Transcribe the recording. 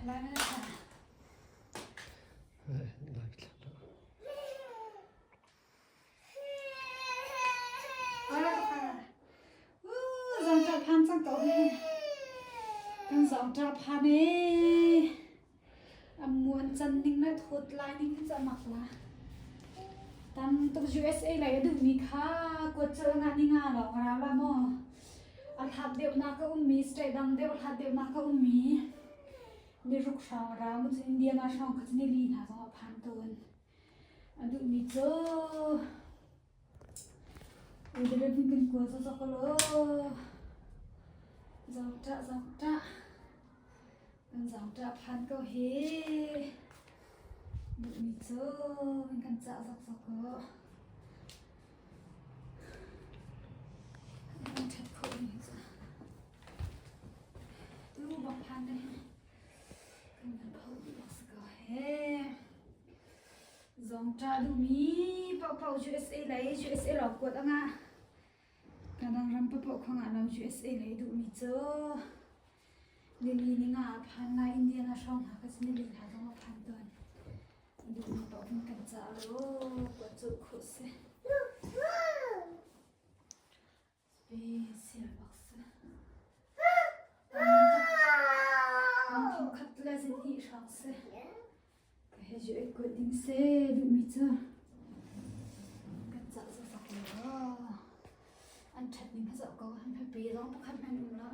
Lai mana tha. Zong ṭah phan cang ko hi. Kan zong ṭah phan ee. A muan can ning le thawt lai ning hi cu a mak la. Tam tuk USA lei a duhmi kha kuat colh nga ni nga lawng a rau la maw? A hlat deuhnak a ummi, state dang deuh hlat deuhnak a ummi ni ruk hrawng a rau. Cun Indiana hrawng kha cu ni li hna zong a phan tawn. A duhmi cu Uidarabin kan kual zawk ko law. Zawngṭah zawngṭah. Kan zawngṭah phan ko hi. Duhmi cu kan cah zawk zawk ko. Kan ṭhat khawh mi cu. Tu bak phan ding. Kan van pho dih bak si ko he. Zawngṭah duhmi paohpaoh USA lei USA lawng kuat a ngah. Kadang ram paohpaoh kha ngah lo USA lei duhmi cu nili ni nga ah phan lai Indiana hrawng hna kha cu nili hna zong a phan tawn. Duhmi paoh hin kan cah lo kuat cu khuh si. Special bak si. Thong khat le zihnih hrawng si. Ka he ju ek kuat ding se duhmi cu. Kan cah zazak lo. An ṭhat ning kha zoh ko. An pe zong pakhat hmanh um lo.